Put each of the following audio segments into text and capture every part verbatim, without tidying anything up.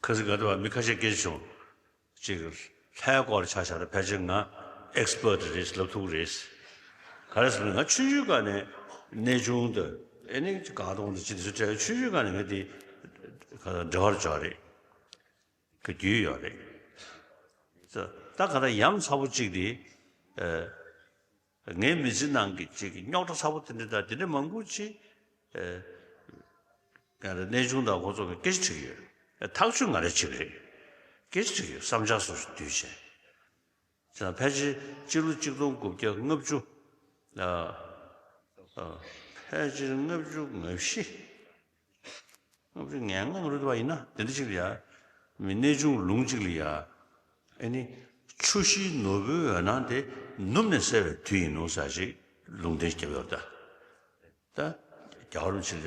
ཁ་སང་ག་དུས་མི་ཁ་ཤས་སྐད་ཆ་བྱུང་། ཅིག་ལྷའི་སྐོར་ཆ་བཞག་ན་ཕལ་ཆེར་ང་ཨེག་སི་པར་ཊི་རེད། ལབ་ཐུབ་རེད། ག་རེ་ཟེར་ན་ང་ཆུང་ཆུང་སྒང་ནས་གནས་ཆུང་དང་ཨེ་ནི་གངས་དོང་དང་ཅི་དེ་ཚོ་སྤྲད། ཆུང་ཆུང་སྒང་ནས་ང་དེ་ག་འབྲེལ་བར་འཇོག་རེད། གི་རྒྱུས་ཡོད་རེད། ད་ག་ད་ཡ་མཚན་པོ་གཅིག་དེ། ངའི་མི་ཚེ་ནང་གི་གཅིག་གི་རྙོག་དྲ་ཚ་པོ་དེ་འདྲ་དང་དེ་འདྲ་མང་པོ་ཅིག་ཨེ། ང་རང་གནས་ཆུང་དང་ཁོ་ཚོ་གི་སྐད་ཆ་དྲིས་ཡོད། ཐག་གཅོད་ང་རང་བྱེད་ཀྱི་རེད། སྐད་ཆ་དྲིས་ཡོད། བསམ་འཆར་སོ་སོ་བསྡུས་བྱས། ཅེ་ན་ཕལ་ཆེར་སྤྱི་ལོ་གཅིག་སྟོང་དགུ་བརྒྱ་ལྔ་བཅུ། ཨ། ཨ། ཕལ་ཆེར་ལྔ་བཅུ་ང་བཞི། ལྔ་བཅུ་ང་ལྔ་རེད་པ། ཡིན་ན་དེ་འདྲ་ཅིག་ལ་ཡ། མི་གནས་ཆུང་ལུང་གཅིག་ལ་ཡ། ཨེ་ནི། ཆུ་ཤེལ་ནོར་བུའི་འོད་སྣང་དེ་ནུབ་ནས་གསལ་བའི་དུས་ཡིན་ནོ་ཟེར་ཞིག་ལུང་བསྟན་བརྒྱབ་ཡོད་ད། ད་རྒྱལ་བ་རིན་པོ་ཆེ་ལ་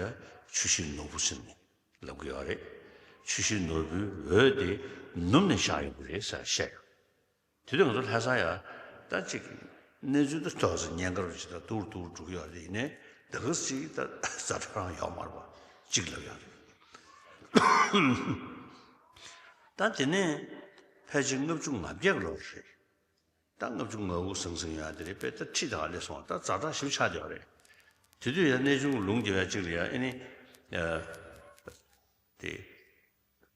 ཆུ་ཤེལ་ནོར་བུ་ཟེར་ནས་ལབ་ཀྱི་ཡོད་རེད། ཆུ་ཤེལ་ནོར་བུའི་འོད་དེ་ནུབ་ནས་ཤར་ཡོང་གི་རེད་ཟེར་བཤད་ཡོད། དེ་དུས་ང་ཚོ་ལྷ་ས་ཡ་ད་ཅིག་གནས་ཚུལ་དུ་ཐོག་སེ་ཉེན་ཁ་རུ་ཅིག་ད་དུར་དུར་འགྲོ་གི་ཡོད་རེད། ཡིན་ནའི་ད་ག་ཅིག་ད་ཛ་དྲག་རང་ཡོད་མ་རེད་པ། ཅིག་ལབ་ཡོད་རེད། ད་དེ་ནས་ཕལ་ཆེར་ལྔ་བཅུ་ང་བརྒྱད་ལོར་རེད། ད་ལྔ་བཅུ་ང་དགུ་ཟང་ཟིང་ཡོད་དེ་རེད། དཔེ་ད་ཁྲིད་ད་ག་ལས་སོང་ད་ཛ་དྲག་ཞིབ་ཆགས་བསྡད་ཡོད་རེད། དེ་དུས་ཡ་གནས་ཆུང་ལུང་རྒྱབ་ཡ་གཅིག་ལ་ཡ་ཨེ་ནི། ཨ། དེ།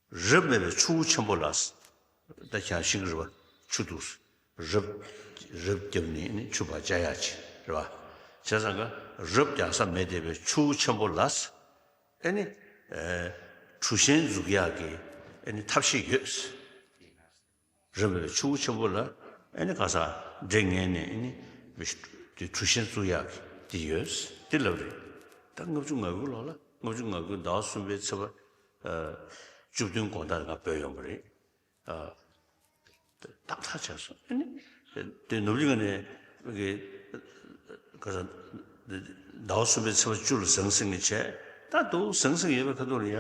རབ་མེད་པའི་ཆུ་བོ་ཆེན་པོ་ལ། ད་ཁྱེད་ཤིང་རེད་པ། ཆུ་འདུག་རབ། རབ་བརྒྱབ་ནས་ནི་ཆུ་ཕར་བཅད་ཡག་ཅིག་རེད་པ། བྱས་ཙང་ཀ་རབ་རྒྱག་ས་མེད་བསྡད་པའི་ཆུ་བོ་ཆེན་པོ་ལ། ཨེ་ནི། ཨེ། གྲུ་གཤིན་འཛུགས་ཡག་གི་ཨེ་ནི་ཐབས་ཤེས་ཡོད། རབ་མེད་པའི་ཆུ་བོ་ཆེན་པོ་ལ་ཨེ་ནི་ག་ས་འདྲེ་ངན་ནས་ཨེ་ནི་དེ་གྲུ་གཤིན་བཙུགས་ཡག་གི་དེ་ཡོད་དེ་ལབ་རེད། ད་ལྔ་བཅུ་ང་དགུ་ལོ་ལ་ལྔ་བཅུ་ང་དགུ་ཟླ་བ་གསུམ་པའི་ཚེས་པ། ཨ། བཅུ་བདུན་དགོང་དག་ང་བོད་ཡོང་པ་རེད། ཨ། ཏག་ཏག་བྱས་སོང་། ཨ་ནི། དེ་ནུབ་གླིང་ནས་གི་ག་ས་ཟླ་བ་གསུམ་པའི་ཚེས་པ་བཅུ་ལ་ཟང་ཟིང་གི་བྱས། ད་འདུག་ཟང་ཟིང་ཡོད་པའི་ཁ་ཐུག་ལ་ཡ།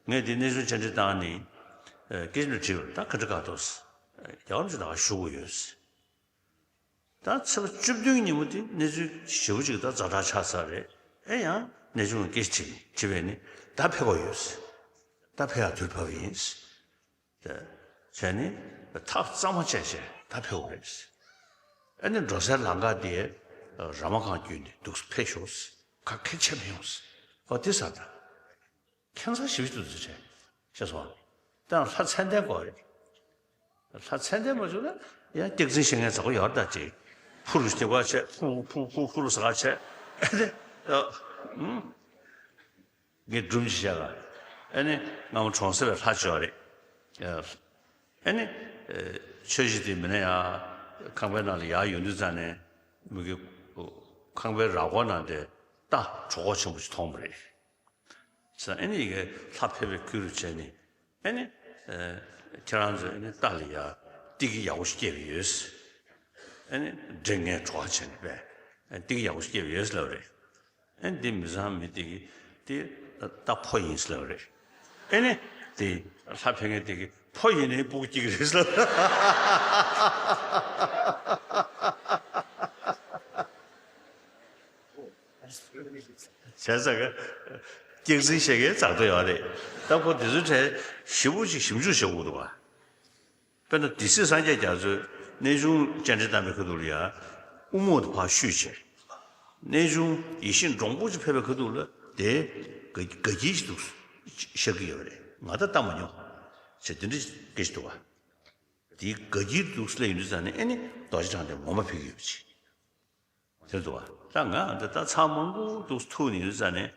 ངས་དེ་གནས་ཚུལ་བཅར་འདྲི་བཏང་ནས། ཨ། སྐད་ཆ་དྲིས་པ་ད་ག་འདྲ་ག་འདུག་རྒྱལ་བ་རིན་པོ་ཆེ་ད་ག་བཞུགས་ཡོད། ད་ཚེས་པ་བཅུ་བདུན་ཉིན་མོ་དེ་གནས་ཚུལ་ཞེ་པོ་ཅིག་ད་ཛ་དྲག་ཆགས་ཚར་རེད། ཨེ་ཡང་གནས་ཆུང་ལ་སྐད་ཆ་དྲིས་དྲིས་པས་ནི་ད་ཕེབས་དགོས་ཡོད། ད་ཕེབས་ཡག་དུས་བབས་ཡིན། བྱས་ནས་ཐག་གཙང་མ་བཅད་བྱས་ད་ཕེབས་དགོས་རེད། ཨ་ནི་འགྲོ་སའི་ལམ་ཁ་དེ་ར་མ་ཁང་བརྒྱུད་ནས་འདུག་ཕེབས་ཤོག་ཁ་ཁེར་ཆད་མི་ཡོང་། ཨོ་དེ་ཟེར་ད། ཁྱད་མཚར་ཞེ་པོ་ཅིག་འདུག་ཟེར་བྱས། ཤེས་སོང་། ད་ལྷ་མཚན་ལྡན་དགོས་རེད། ལྷ་མཚན་ལྡན་མ་བྱུང་ན་ཡང་སྐྱག་རྫུན་བཤད་མཁན་ཚ་པོ་ཡོད་རེད་ད་ཅིག་ཕུ་རུ་ཞིག་བ་བྱས། ཕུ་ཕུ་ཕུ་ཕུ་རུ་ཟ་བ་བྱས། ཨེ་ནི། ཨ། ཨུམ། ངས་སྒྲུང་ཅིག་བཤད་ལ། ཨེ་ནི་སྔ་མོ་གྲོང་གསེབ་པའི་ལྷ་ཅིག་ཡོད་རེད། ཨ། ཨེ་ནི། ཨེ། ཆོས་གཞིས་དེ་མིན་ན་ཡང་ཁང་པའི་ནང་ལ་ཡར་ཡོང་དུས་ཙང་ནས་མི་གི་ཁང་པའི་ར་སྐོར་ནང་དེ་རྟ་གྲོད་ཁོག་ཆེན་པོ་ཅིག་མཐོང་བ་རེད། ས་ཨེ་ནི་ཡི་གེ་ལྷ་ཕེབས་པའི་ཁུལ་རུ་བྱས་ནས། ཨེ་ནི། ཨེ། ཁྱེད་རང་ཚོས་ཨེ་ནི་རྟ་ལ་ཡ་བདེ་སྐྱིད་ཡག་པོ་ཞིག་སྐྱེས་པ་ཡོད། ཨེ་ནི་འདྲེ་ངན་གྲོགས་བྱས་ནས་པས་བདེ་སྐྱིད་ཡག་པོ་ཞིག་སྐྱེས་པ་ཡོད་ལབ་རེད། ཨེ་ནི་དེ་མི་ཚང་མི་དེ་གི་དེ་རྟ་ཕོ་ཡིན་ལབ་རེད། ཨེ་ནི་དེ་ལྷ་ཕེབས་མཁན་དེ་གི་ཕོ་ཡིན་ནའི་སྤུ་གུ་སྐྱེ་གི་རེད་ལབ། བྱས་ཙང་ཀ་སྐྱག་རྫུན་བཤད་མཁན་ཙག་སྒྲ་ཡོད་རེད། ད་ཁོ་དེ་ཚོའི་གྲས་ཞེ་པོ་ཅིག་ཞིབ་འཇུག་བྱེད་དགོས་འདུག་བ། དཔེར་ན་སྡེ་སྲིད་སངས་རྒྱས་རྒྱ་མཚོས་གནས་ཆུང་བཅར་འདྲི་བཏང་བའི་ཁ་ཐུག་ལ་ཡ་དབུ་རྨོག་དེ་ཕར་བཤུས་བྱས། གནས་ཆུང་ཡིད་བཞིན་འབྲོང་པོ་ཅིག་ཕེབས་པའི་ཁ་ཐུག་ལ་དེ་དགའ་དགའ་སྐྱིད་ཅིག་འདུག་ཤར་གྱི་ཡོད་རེད། ང་ད་ལྟ་མ་མྱོང་། ཟེར་དེ་འདྲ་སྐད་ཆ་འདུག་བ། དེའི་དགའ་སྐྱིད་འདུག་ལབ་ཡོང་དུས་ཙང་ནས་ཨེ་ནི་རྡོ་རྗེ་འཆང་དེ་ངོ་མ་ཕེབས་ཀྱི་ཡོད་པ་ཅིག་དེར་འདུག་བ། ད་ང་འདི་ད་ཚར་མང་པོ་འདུག་ཐུག་ནས་ཡོད་ཙང་ནས།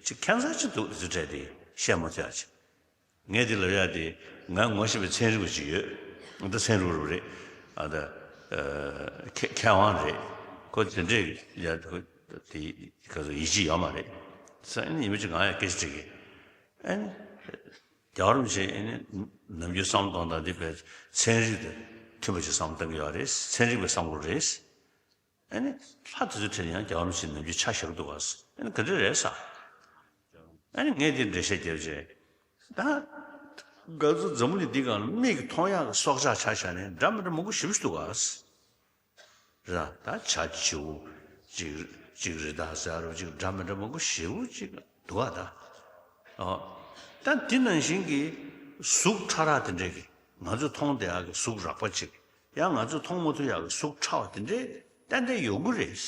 ཅིག་ཁྱད་མཚར་ཅིག་འདུག་དེ་ཚོ་གྲས་དེ་བཤད་མ་ཐུབ་ཡ་ཅིག་ངས་དེ་ལབ་ཡ་དེ་ང་ངོ་ཤེས་པའི་ཚན་རིག་པ་ཅིག་ཡོད། ད་ཚན་རིག་པ་རེད། ཨ་ད། མཁས་མཁས་དབང་རེད། ཁོ་དེ་འདྲས་ཡ་དེ་ག་ཚོད་ཡིད་ཆེས་ཡོད་མ་རེད། ས་ཨེ་ནི་ཉི་མ་ཅིག་ང་ཡ་སྐད་ཆ་དྲིས་གི་ཨེ་ནི། རྒྱལ་བ་རིན་པོ་ཆེ་ཨེ་ནི་ནམ་རྒྱུན་བསམ་བློ་གཏོང་སྟངས་འདི་དཔེ་ཚན་རིག་དང་མཐུན་པ་ཅིག་བསམ་བློ་གཏོང་གི་ཡོད་རེད། ཚན་རིག་པའི་བསམ་བློ་རེད། ཨེ་ནི་ལྷ་དེ་ཚོའི་གྲས་ཡང་རྒྱལ་བ་རིན་པོ་ཆེ་ནམ་རྒྱུན་ཆ་བཞག་འདུག་ག་ཨེ་ནི་ག་འདྲ་རེད་ས། ཨེ་ནི་ངས་འདི་འགྲེལ་བཤད་རྒྱབ་རྗེས། ད་ང་ཚོ་འཛམ་བུ་གླིང་འདི་སྒང་ལ་མིག་གིས་མཐོང་ཡག་གི་སྲོག་ཆགས་ཆ་བཞག་ནས་འདྲ་མི་འདྲ་མང་པོ་ཞེ་པོ་ཅིག་འདུག་ག་རེད། ད་བྱ་བྱིའུ་གཅིག་གཅིག་རི་དྭགས་ཟེར་རོ་གཅིག་འདྲ་མི་འདྲ་མང་པོ་ཞེ་པོ་ཅིག་འདུག་ག་ད། ཨོ། ད་འདི་ནང་བཞིན་གྱི་གཟུགས་ཕྲ་རགས་དེ་འདྲས་ཀྱི་ང་ཚོས་མཐོང་བསྡད་ཡག་གི་གཟུགས་རགས་པ་ཅིག་ཡང་ང་ཚོས་མཐོང་མ་ཐུབ་ཡག་གི་གཟུགས་ཕྲ་བ་དེ་འདྲས་ཏན་ཏན་ཡོང་གི་རེད། བྱས་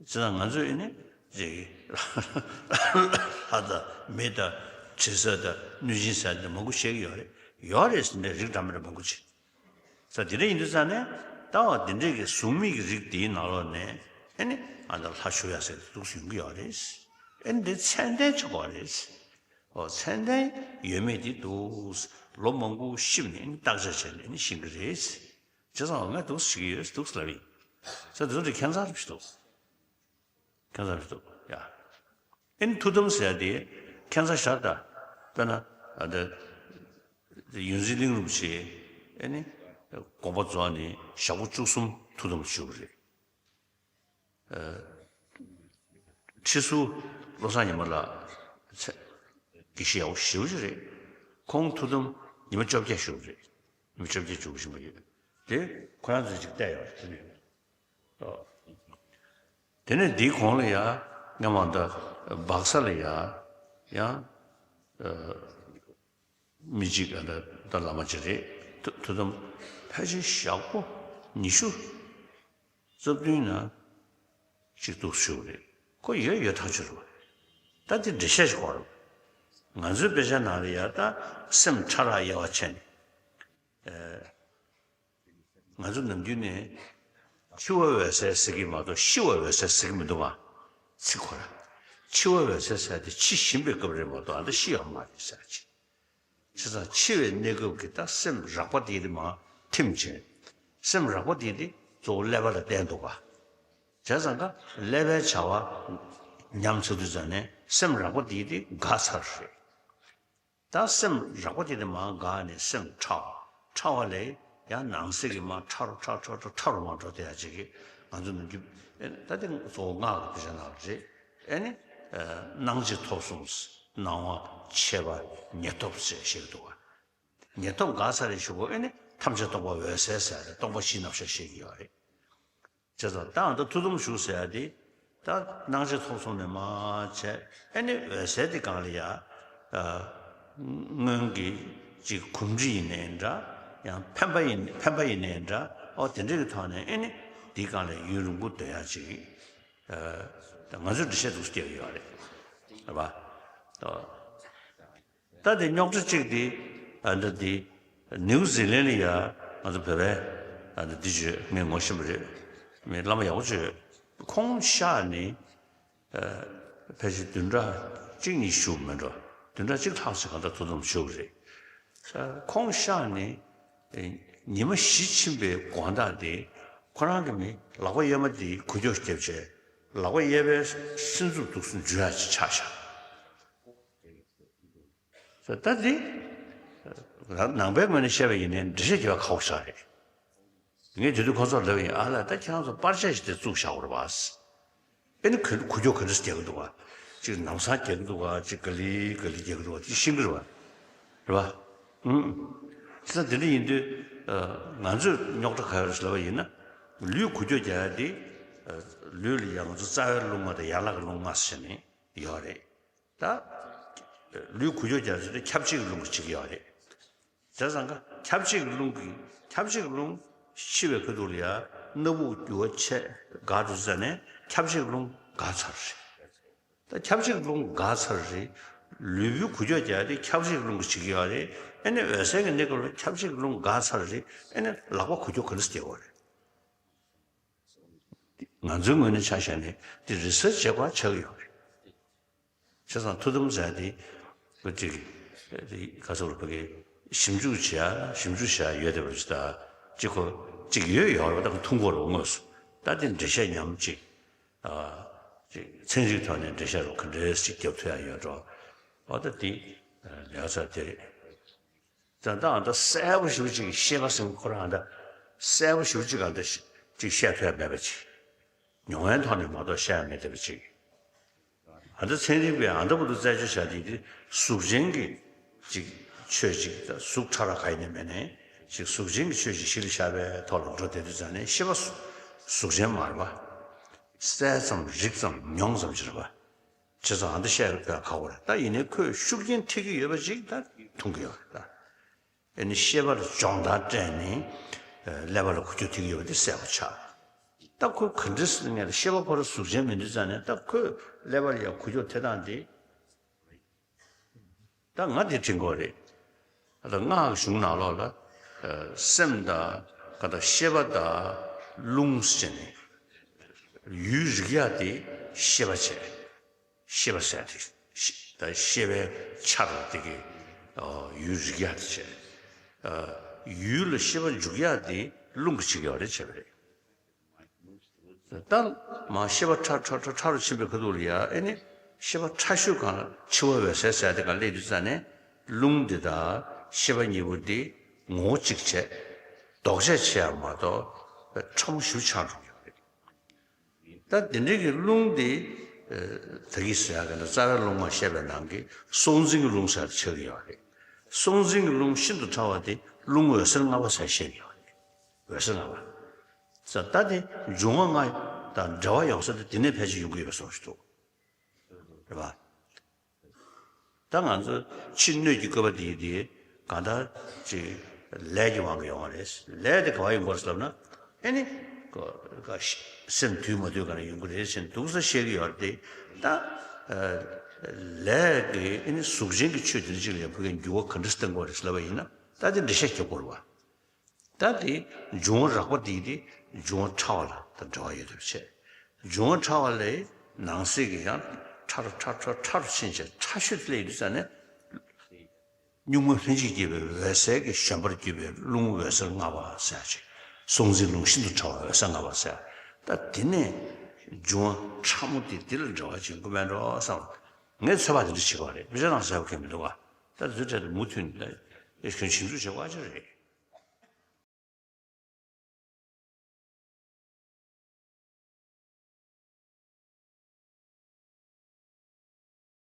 ཙང་ང་ཚོས་ཨེ་ནི་ཅིག་ལྷ་དང་མི་དང་དྲི་ཟ་དང་གནོད་སྦྱིན་ཟ་དེ་མང་པོ་བཤད་ཀྱི་ཡོད་རེད། ཡོད་རེད་ཟེར་ནས་རིགས་འདྲ་མི་འདྲ་མང་པོ་ཅིག་ས་དེ་འདྲ་ཡིན་དུས་ཙང་ནས་ལྟ་བ་འདི་འདྲས་ཀྱི་གཟུགས་མེད་ཀྱི་རིགས་དེའི་ནང་ལོགས་ནས་ཨེ་ནི་ང་ཚོ་ལྷ་བཞུགས་ཡ་ཟེར་དེ་འདུག་ཡོང་གི་ཡོད་རེད། ཨེ་ནི་འདི་ཚད་ལྡན་ཆགས་པ་རེད། ཨོ་ཚད་ལྡན་ཡོད་མེད་དེ་འདུག་ལོ་མང་པོ་གཤིབས་ནས་ཨེ་ནི་བརྟག་དཔྱད་བྱས་ནས་ཨེ་ནི་ཤེས་ཀྱི་རེད། བྱས་ཙང་ང་འདུག་ཞིག་ཡོད་འདུག་ལབ་ཡིན། ས་དེ་ཚོ་འདི་ཁྱད་མཚར་ཞིག་འདུག་ཁྱད་མཚར་ཞིག་འདུག་ཡ། ཨེ་ནི་ཐུགས་དམ་ཟེར་ཡ་དེ་ཁྱད་མཚར་ཤར་ད། དཔེར་ན་ཨ་འདི་ཡོངས་འཛིན་གླིང་རིན་པོ་ཆེ་ཨེ་ནི་དགོངས་པ་རྫོགས་ནས་ཞག་པོ་བཅུ་གསུམ་ཐུགས་དམ་བཞུགས་པ་རེད། ཨ་ཁྲི་ཟུར་བློ་བཟང་ཉི་མ་ལགས་ཚེ་དགེ་བཤེས་ཡག་པོ་ཞེ་པོ་ཅིག་རེད། ཁོང་ཐུགས་དམ་ཉི་མ་བཅོ་བརྒྱད་བཞུགས་པ་རེད། ཉི་མ་བཅོ་བརྒྱད་བཞུགས་བཞིན་པ་ཡོད། དེ་ཁོ་རང་ཚོས་ཅིག་བལྟས་ཡོད་རེད་དེ་ནས། དེ་ནས་འདིའི་གོང་ལ་ཡ་སྔ་མ་ད་སྦག་ས་ལ་ཡ་ཡང་མི་གཅིག་ད་ད་བླ་མ་ཅིག་རེད། ཐུ་ཐུགས་དམ་ཕལ་ཆེར་ཞག་པོ་ཉི་ཤུ་རྩ་བདུན་ན་གཅིག་འདུག་ཞུ་རེད། ཁོ་ཡོད་ཡོད་ཐག་ཆོད་རེད། ད་དེ་འགྲེལ་བཤད་ཞིག་གོ་རེད། ང་ཚོའི་དཔེ་ཆ་ནང་ལ་ཡ་ད་སེམས་ཕྲ་རགས་དབྱེ་བ་ཕྱེ་ནས། ང་ཚོ་ནམ་རྒྱུན་ནས་འཆི་བ་འོད་གསལ་ཟེར་གྱི་མ་གཏོགས་ཤི་བ་འོད་གསལ་ཟེར་གྱི་མི་འདུག་ག་ཚིག་ཁོ་ར། འཆི་བ་འོད་གསལ་ཟེར་དེ་འཆི་བཞིན་པའི་སྐབས་རེད་མ་གཏོགས་ཨ་ད་ཤི་ཡོད་མ་རེད་ཟེར་གྱི། བྱས་ཙང་འཆི་བའི་གནས་སྐབས་ཀྱི་ད་སེམས་རགས་པ་དེ་དེ་མར་ཐིམ་བྱས། སེམས་རགས་པ་དེ་དེ་གཙོ་བོ་ཀླད་པ་ལ་བརྟེན་འདུག་ག་བྱས་ཙང་ཀ་ཀླད་པའི་བྱ་བ་ཉམས་ཚར་དུས་ཙང་ནས་སེམས་རགས་པ་དེ་དེ་འགག་ཚར་རེད། ད་སེམས་རགས་པ་དེ་དེ་མར་འགག་ནས་སེམས་ཕྲ་བ། ཕྲ་བ་ལས་ཡང་ནང་གསེས་ཀྱི་མར་ཕྲ་རུ་ཕྲ་ཕྲ་ཕྲ་ཕྲ་རུ་མར་འགྲོ་བསྡད་ཡ་ཅིག་གི་ང་ཚོ་ནམ་རྒྱུན་ཨེ་ད་དེ་གཙོ་བོ་སྔགས་ཀྱི་དཔེ་ཆ་ནང་ལ་རེད། ཨེ་ནི་སྣང་མཆེད་ཐོབ་གསུམ། སྣང་བ་མཆེད་པ་ཉེར་ཐོབ་ཟེར་བཤད་ཀྱི་འདུག་ག་ཉེར་ཐོབ་འགག་ཚར་རེ་ཞུ་གོ་ཨེ་ནི་ཐམས་ཅད་སྟོང་པ་འོད་གསལ་ཟེར་ཏེ་སྟོང་པ་བཞི་རྣམ་གཞག་བཤད་ཀྱི་ཡོད་རེད། བྱས་ཙང་ད་ཨ་ད་ཐུགས་དམ་བཞུགས་ཟེར་ཡ་དེ། ད་སྣང་མཆེད་ཐོབ་གསུམ་ནས་མར་བྱས་ཨེ་ནི་འོད་གསལ་དེ་སྒང་ལ་ཡ། ཨ་སྔོན་གྱི་ཅིག་གོམས་འདྲིས་ཡིན་ནའི་འདྲ། ཡང་འཕེན་པ་ཡིན་འཕེན་པ་ཡིན་ནའི་འདྲ། ཨོ་དེ་འདྲ་གི་ཐོག་ནས་ཨེ་ནི་དེའི་སྒང་ལ་ཡུན་རིང་པོ་སྡོད་ཡ་ཅིག་ཨ་ད་ང་ཚོས་འགྲེལ་བཤད་འདུག་སེ་རྒྱག་གི་ཡོད་རེད། རེད་པ། ཨོ། ད་དེ་རྙོག་དྲ་གཅིག་དེ་ཨ་འདྲ་དེ་ནིའུ་ཛི་ལན་ལ་ཡ་ང་ཚོ་བོད་པའི་ཨ་འདྲ་འདི་བརྗོད་ངས་ངོ་ཤེས་པ་རེད། མི་བླ་མ་ཡག་པོ་བརྗོད། ཁོང་གཤེགས་ནས་ཨ་ཕལ་ཆེར་བདུན་ཕྲག་གཅིག་གཉིས་བཞུགས་མེད་འགྲོ། བདུན་ཕྲག་གཅིག་ལྷག་ཙམ་གང་ལྟར་ཐུགས་དམ་བཞུགས་པ་རེད། ཨ་ཁོང་གཤེགས་ནས་ཨ་ཉི་མ་བཞི་ཕྱིན་པའི་དགོང་དག་དེ་ཁོ་རང་གི་མི་ལག་པ་གཡས་མ་དེ་འགུལ་སྐྱོད་བརྒྱབ་བྱས་ལག་པ་གཡས་པའི་སྲིན་མཛུབ་འདུག་སེ་འཇུ་ཡ་ཅིག་ཆགས་བཞག་ད་འདི་ནང་པའི་ངོས་ནས་བཤད་པ་ཡིན་ནའི་འགྲེལ་བཤད་རྒྱག་པ་ཁག་པོ་ཞིག་རེད། ངས་དེ་དུས་ཁོ་ཚོར་ལབ་ཡིན། ཨ་ལ་ད་ཁྱེད་རང་ཚོ་པར་ཆས་ཤིག་དེ་བཙུགས་བཞག་པ་རེད་པ། ཨེ་ནི་གུ་འགུལ་སྐྱོད་ག་འདྲ་རྒྱག་གི་འདུག་ག་ཅིག་ལམ་སང་རྒྱག་གི་འདུག་ག་ཅིག་ག་ལེ་ག་ལེ་རྒྱག་གི་འདུག་ག་ཅིག་ཤེས་ཀྱི་རེད་པ། རེད་པ། ཨུམ། བྱས་ཙང་དེ་འདྲ་ཡིན་དུས་ང་ཚོས་རྙོག་དྲ་ག་ཡོད་རེད་ལབ་པ་ཡིན་ན། ལུས་འགུལ་སྐྱོད་རྒྱག་ཡ་དེ་ལུས་ལ་ཡ་ང་ཚོ་རྩ་བའི་རླུང་ལྔ་དང་ཡན་ལག་གི་རླུང་ལྔ་ཟེར་ནས་ཡོད་རེད། ད་ལུས་འགུལ་སྐྱོད་རྒྱག་ཚུལ་དེ་ཁྱབ་བྱེད་ཀྱི་རླུང་གིས་བྱེད་ཀྱི་ཡོད་རེད། བྱས་ཙང་ཀ་ཁྱབ་བྱེད་ཀྱི་རླུང་གིས་ཁྱབ་བྱེད་ཀྱི་རླུང་འཆི་བའི་ཁ་ཐུག་ལ་ཡ་སྣ་བུག་རྒྱུ་བ་ཆད་འགག་འགྲོ་ཙ་ནས་ཁྱབ་བྱེད་ཀྱི་རླུང་འགག་ཚར་རེད། ད་ཁྱབ་བྱེད་ཀྱི་རླུང་འགག་ཚར་རེད། ལུས་པོའི་འགུལ་སྐྱོད་རྒྱག་དེ་ཁྱབ་བྱེད་ཀྱི་རླུང་གིས་བྱེད་ཀྱི་ཡོད་རེད། ཨེ་ནི་འོད་གསལ་གྱི་གནས་སྐབས་ལ་ཁྱབ་བྱེད་ཀྱི་རླུང་འགག་ཚར་རེད། ཨེ་ནི་ལག་པ་འགུལ་སྐྱོད་ག་འདྲ་སེ་རྒྱག་དགོས་རེད། ང་ཚོའི་ངོས་ནས་ཆ་བཞག་ནས་དེ་རི་སར་ཆི་བྱེད་དགོས་ཆགས་ཀྱི་ཡོད་རེད། བྱས་ཙང་ཐུགས་དམ་ཟེར་ཡ་དེ་ཁོ་ཅིག་ག་ཚོད་ལ་ཕ་གི་ཞིབ་འཇུག་བྱེད་ཡ་ཞིབ་འཇུག་བྱེད་ཡ་ཡོད་བསྡད་པ་ཅིག་ད་ཅིག་ཁོ་ཅིག་ཡོད་ཡོད་རེད་པ། ད་ཁོ་ཐུང་གོ་རེད་དངོས་སུ། ད་དེ་འགྲེལ་བཤད་ཉམས་ཅིག་ཨ་ཅིག་ཚན་རིག་ཐོག་ནས་འགྲེལ་བཤད་རོགས་ག་འདྲས་ཅིག་རྒྱབ་ཐུབ་ཡ་ཡོད་འགྲོ། འོ་ད་དེ་ལེགས་ཚར་དེ་རེད། ད་ལྟ་ཨ་ད་གསལ་པོ་ཞེ་པོ་ཅིག་ཤེས་པ་ཟེར་ཁོ་རང་ཨ་ད་གསལ་པོ་ཞེ་པོ་ཅིག་ཨ་ད་ཅིག་བཤད་ཐུབ་ཡ་མེད་པ་ཅིག་མྱོང་བའི་ཐོག་ནས་མ་གཏོགས་བཤད་ཡ་མེད་བསྡད་པ་ཅིག་ཨ་ད་ཚན་རིག་པས་ཨ་ད་བར་དུ་རྩད་གཅོད་བྱ་དེ་དེ་གཟུགས་ཅན་གྱི་ཅིག་ཆོས་ཅིག་ད་གཟུགས་ཕྲ་རགས་ག་ཡིན་ནའི་མེད་ནའི་ཅིག་གཟུགས་ཅན་གྱི་ཆོས་ཅིག་གཞི་ལ་བཞག་པའི་ཐོག་ལ་འགྲོ་བསྡད་དུས་ཙང་ནས་ཤེས་པ་གཟུགས་ཅན་མ་རེད་པ། གསལ་ཙམ་རིག་ཙམ་མྱོང་ཙམ་ཅིག་རེད་པ། བྱས་ཙང་ཨ་འདི་བཤད་ཡ་ཁག་པོ་རེད། ད་ཡིན་ནའི་ཁོས་ཤུགས་རྐྱེན་ཐེབས་ཀྱི་ཡོད་པ་ཅིག་ད་མཐོང་གི་ཡོད་རེད་ད། ཨེ་ནི་ཤེས་པར་སྦྱོང་བརྡར་སྤྲད་ནས་ཀླད་པ་ལ་འགུལ་སྐྱོད་ཐེབས་ཀྱི་ཡོད་པ་དེ་གསལ་པོ་ཆགས། ད་ཁོས་ག་འདྲ་ཟེར་ན་ཤེས་པ་ཁོ་རང་གཟུགས་ཅན་མིན་དུས་ཙང་ནས་ད་ཁོས་ཀླད་པ་ལ་ཡང་འགུལ་སྐྱོད་ཐེབས་སྟངས་དེ། ད་ང་དེ་དྲན་གྱི་ཡོད་རེད། ད་སྔགས་གཞུང་ནང་ལོགས་ལ་ཨ་སེམས་དང་ག་ད་ཤེས་པ་དང་རླུང་ཟེར་ནས་ཡུལ་རིག་ཡག་དེ་ཤེས་པ་བྱས། ཤེས་པ་ཟེར་ཡག་དེ་ཤེ་ད་ཤེས་པའི་ཆ་ར་དེ་གི་ཨ་ཡུལ་རིག་ཡག་དེ་བྱས། ཨ་ཡུལ་ལ་ཤེས་པ་འཇུག་ཡག་དེ་རླུང་གིས་བྱེད་ཀྱི་ཡོད་རེད་བྱས་པ་རེད། ད་མར་ཤེས་པ་ཕྲ་ཕྲ་ཕྲ་ཕྲ་རུ་ཕྱིན་པའི་ཁ་ཐུག་ལ་ཡ་ཨེ་ནི་ཤེས་པ་ཕྲ་ཤོས་སྒང་ལ་འཆི་བ་འོད་གསལ་ཟེར་དེ་སྒང་སླེབས་དུས་ཙ་ནས་རླུང་འདི་དང་ཤེས་པ་གཉིས་པོ་འདི་ངོ་བོ་གཅིག་བྱས། ལྡོག་ཕྱོགས་ཕྱེ་ཡ་མ་གཏོགས་ཕྲ་མོ་ཞེ་པོ་ཆགས་འགྲོ་གི་ཡོད་རེད། ད་དེ་འདྲའི་གི་རླུང་འདི་ཨ་ད་གིན་ཟེར་ཡ་གི་ན་རྩ་བའི་རླུང་མ་བཤད་པའི་ནང་གི་སྲོག་འཛིན་གྱི་རླུང་ཟེར་ཆགས་ཀྱི་ཡོད་རེད། སྲོག་འཛིན་གྱི་རླུང་ཤིན་ཏུ་ཕྲ་བ་དེ་རླུང་འོད་ཟེར་ལྔ་པ་ཟེར་བཤད་ཀྱི་ཡོད་རེད། འོད་ཟེར་ལྔ་པ། ས་ད་དེ་འབྱུང་བ་ལྔ་དང་འབྲེལ་བ་ཡོད་ས་དེ་དེ་ནས་ཕལ་ཆེར་ཡོང་གི་ཡོད་པའི་བཟོ་ཞིག་འདུག་རེད་པ། ད་ང་ཚོ་ཕྱི་སྣོད་ཀྱི་བཀོད་པ་དེ་ཡིན་དེ་གང་ལྟར་ཅིག་ལས་ཀྱི་དབང་གིས་ཡོང་བ་རེད། ལས་དེ་ག་བ་ཡོང་གི་རེད་ཟེར་ལབ་ན་ཨེ་ནི་ཀ་ཀ་སེམས་དུས་མ་དུས་ག་ནས་ཡོང་གི་རེད་ཟེར་འདུག་ས་བཤད་ཀྱི་ཡོད་རེད་དེ། ད་ལས་ཀྱི་ཨེ་ནི་གཟུགས་ཅན་གྱི་ཆོས་དེ་འདྲ་ཅིག་ལ་ཡང་ཕ་གིར་འགྱུར་བ་ག་འདྲ་བཏང་དགོས་རེད་ཟེར་ལབ་པ་ཡིན་ན་ད་དེ་འགྲེལ་བཤད་རྒྱག་དགོས་རེད་པ། ད་དེ་འབྱུང་བ་རགས་པ་དེ་དེ་འབྱུང་བ་ཕྲ་བ་ལ་ད་འབྲེལ་བ་ཡོད་དུ་བྱས། འབྱུང་བ་ཕྲ་བ་ལས་ནང་གསེས་ཀྱི་ཡང་ཕྲ་རུ་ཕྲ་ཕྲ་ཕྲ་རུ་ཕྱིན་བྱས་ཕྲ་ཤོས་དེ་ལ་ཡོད་དུས་ཙ་ནས་གཉུག་མ་ལྷན་ཅིག་སྐྱེས་པའི་འོད་གསལ་གྱི་བཞོན་པར་གྱུར་པའི་རླུང་འོད་ཟེར་ལྔ་པ་ཟེར་ཡ་ཅིག་སྲོག་འཛིན་རླུང་ཤིན་ཏུ་ཕྲ་བ་འོད་གསལ་ལྔ་པ་ཟེར་ཡ། ད་དེ་ནས་འབྱུང་བ་ཕྲ་མོ་དེ་དེ་ལ་འབྲེལ་བ་བྱེད་དགོས་མེད་འགྲོ་བསམ། ངས་ཚོད་དཔག་དེ་འདྲ་བྱེད་ཀྱི་ཡོད་རེད། དཔེ་ཆ་ནང་གསལ་པོ་གང་མི་འདུག་ག་ད་དེ་ཚོའི་གྲས་དེ་མུ་མཐུད་ནས་ད་ཁྱོད་ཞིབ་འཇུག་བྱེད་དགོས་ཨ་ཅག་རེད།